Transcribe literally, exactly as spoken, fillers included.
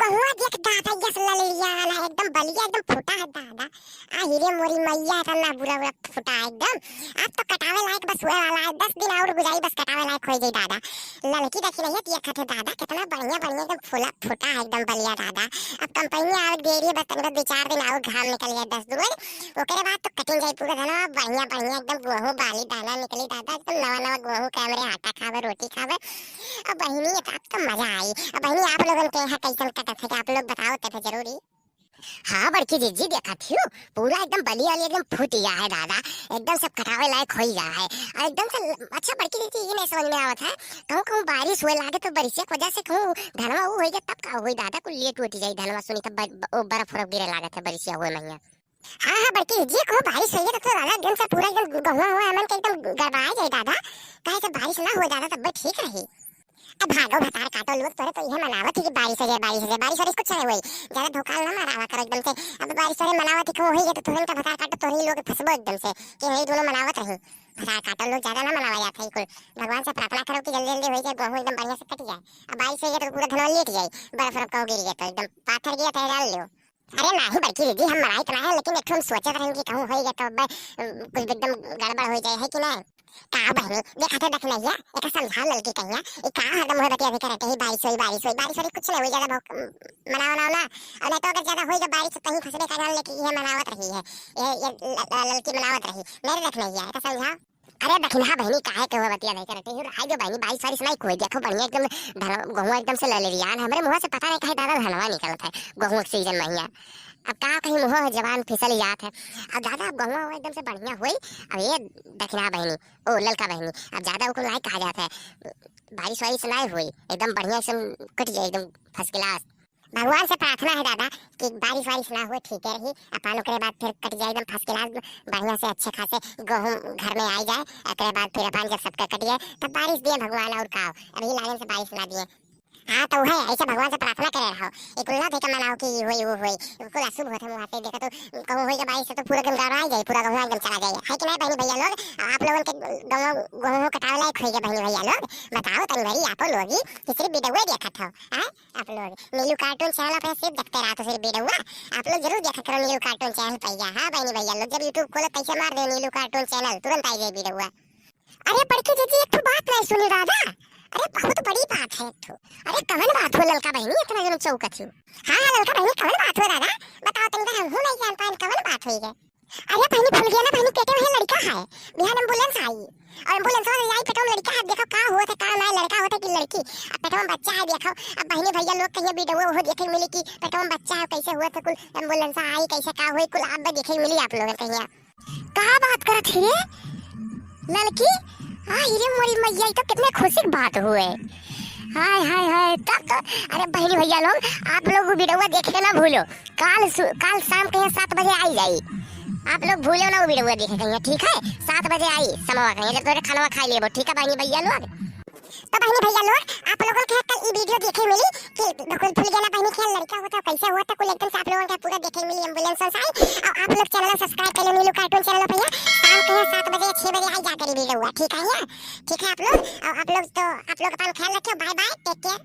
हुआ देख दादा, यस ललियान है, एकदम बलिया एकदम फूटा है दादा। आ हीरे मोरी मैया, इतना बुरा बुरा फूटा है एकदम। अब तो कटावे लायक बस हुए वाला है, दस दिन और गुजारी, बस कटावे लायक हो जाई दादा। ललकी देखी नहीं है, देखत है दादा, कितना बढ़िया बढ़िया एकदम फूला फूटा है एकदम बलिया दादा। अब कंपनी आवे देरी है, बस तनिक दो चार दिन और घाम निकल जाए, दस दिन, ओकरे बाद तो कटिन जाई पूरा धनवा, बढ़िया बढ़िया एकदम गेहूं बाली दाना निकली दादा, एकदम नवा नवा गेहूं के हमरे आटा खावे, रोटी खावे। अब बहिनी, अब तो मजा आई। अब बहिनी, आप लोगन के यहाँ कैसन कटत है, आप लोग बताओ तब जरूरी। हाँ बड़की जीजी, देखत हियो, पूरा एकदम बलिया वाली एकदम फूट गया है दादा, एकदम सब कटावे लायक हो गया है। और एकदम से अच्छा बड़की जीजी, ये नहीं समझ में आवत है, कहूँ कहूँ बारिश हुए लागे तो बारिश के वजह से कहूँ धनवा ऊ हो गया, तब का हुई दादा, कुल लेट उठ जाई धनवा, सुनी तब ब-, ब-, ओ बर्फ उर्फ गिरे लागत है बारिश हुए महिया। हाँ हाँ बड़की जीजी, कहूँ बारिश हो गया तो, तो दादा एकदम से पूरा एकदम गहुआ हुआ हमन के एकदम गड़बड़ा जाए दादा, कहे जब बारिश ना हो दादा तब ठीक रही। अब भागो भतार काटो लोग, तोरे तो इहे मनावत है कि बारिश हो जाए, बारिश हो जाए, बारिश वारिश कुछ नहीं हुई, ज्यादा धोखा ना मारावा करो एकदम से। अब बारिश तोरे मनावत है कि हो ही है तो तोहन का भतार काटो, तोहन लोग फंसबो एकदम से कि यही दोनों मनावत रही। भतार काटो लोग, ज्यादा ना मनावा जात है कुल, भगवान से प्रार्थना करो कि जल्दी जल्दी हो जाए, गेहूं एकदम बढ़िया से कट जाए। अब बारिश हो जाए तो पूरा धनवा लेट जाए, बर्फ उर्फ कहूँ गिर गया तो एकदम पाथर गया तो डाल लो। अरे नाही बड़की दीदी, हम मनाई तो ना है, लेकिन एक ठो हम सोचत रहन कि कहूँ होई गया तो अब, अम, कुछ एकदम गड़बड़ हो जाए, है कि ना? का बहनी, देखा थे दखिनहिया, एका समझाओ ललकी कहिया, ई का हरदम मुँह बतिया भी करत है, बारिश होई, बारिश होई, बारिश होई, कुछ नहीं होई, ज्यादा भौक-, अम, मनाओ, मनाओ ना। और नहीं तो अगर ज्यादा होई जब बारिश, तो कहीं फंसबे का जान लेके ये मनावत रही है, ये, ये ल-, ल-, ललकी मनावत रही। नहीं रे दखिनहिया, एका समझाओ। अरे दखिनहा बहनी, काहे के हुआ बतिया नहीं करते हो? आई जो बहनी, बारिश वारिश नहीं कोई, देखो बढ़िया एकदम धन-, गेहूं एकदम से ललरियान है। हमरे मुँह से पता नहीं काहे दादा धनवा निकलत है, गेहूं के सीजन में हिया। अब का कहीं मुँह है, जबान फिसल जात है। अब दादा अब गेहूं एकदम से बढ़िया होई। अब ये दखिनहा बहनी, ओ ललका बहनी, अब ज्यादा ओको नहीं कहा जात है, बारिश वारिश नहीं होई, एकदम बढ़िया से कट जाए, एकदम फर्स्ट क्लास। भगवान से प्रार्थना है दादा कि बारिश वारिश ना हो, ठीक है रही, अपन ओकरे बाद फिर कट जाए एकदम फर्स्ट क्लास, बढ़िया से अच्छे खासे गेहूं घर में आ जाए, ओकरे बाद फिर अपन जब सबका कट जाए तब बारिश दिए भगवान, और का हो, अभी लाइन से बारिश ना दिए। हाँ तो है, ऐसे भगवान से प्रार्थना करे रहो, एक कुल ना थे मनाओ कि ये होई वो होई, कुल अशुभ होते मुँह से, देखो तो कहूँ होई के बारिश से तो पूरा एकदम गड़बड़ा जाए, पूरा गेहूं एकदम चला जाए, है कि नहीं बहनी भैया लोग? आप लोगन के गेहूं, गेहूं कटावे लायक होई गए बहनी भैया लोग, बताओ तनी भरी आपो लोग ही कि सिर्फ वीडियो देखत हो, हैं? आप लोग नीलू cartoon channel पे सिर्फ देखते रहते हो सिर्फ वीडियो। आप लोग जरूर देखा करो नीलू cartoon channel पे। हाँ बहनी भैया लोग, जब YouTube खोलो कैसे मार दे नीलू cartoon channel, तुरंत आई जाए वीडियो। अरे बड़की जीजी, एक ठो बात नहीं सुनी दादा। अरे बहुत बड़ी बात है एक ठो। अरे कवन बात हो ललका बहनी, इतना जन चौकत हो? हाँ हाँ ललका बहनी, कवन बात हो दादा? बताओ तनी, हम हूँ नहीं जान पाए कवन बात होई है। अरे बहनी, फुलगेना बहनी पेटे में लड़का है, बिहान ambulance आई और ambulance वाले आई, पेटवा में लड़का है, देखो का हुआ था, का ना लड़का होता कि लड़की, अब पेटवा में बच्चा है, देखो। अब बहनी भैया लोग कहिया वीडियो वो देखे मिली कि पेटवा में बच्चा है, कैसे हुआ था, कुल ambulance आई, कैसे का हुई, कुल आप देखे मिली आप लोग कहिया। का बात करत है रे ललकी? आ हीरे मोरी मैया, ई तो कितने खुशी की बात हुए। हाय हाय हाय, तब तो, अरे बहनी भैया लोग, आप लोग वो वीडियो देखे ना भूलो। काल सु-, काल शाम के सात बजे आई जाई। आप लोग भूलो ना वो वीडियो देखे कहिया, ठीक है? सात बजे आई समवा कहिया, जब तोरे खानवा खाई लेबो, ठीक है बहनी भैया लोग? तो बहनी भैया लोग, आप लोगन के कल ई वीडियो देखे मिली कि फुलगेना बहनी के लड़का होता, कैसे होता, कुल एकदम से आप लोगन के पूरा देखे मिली, ambulance से आई। और आप लोग channel subscribe कर लो नीलू cartoon channel भैया, शाम के सात बजे छह बजे आई जा करी वीडियो, ठीक है? ठीक है आप लोग, और आप लोग तो, आप लोग अपन ख्याल रखियो, bye bye, take care।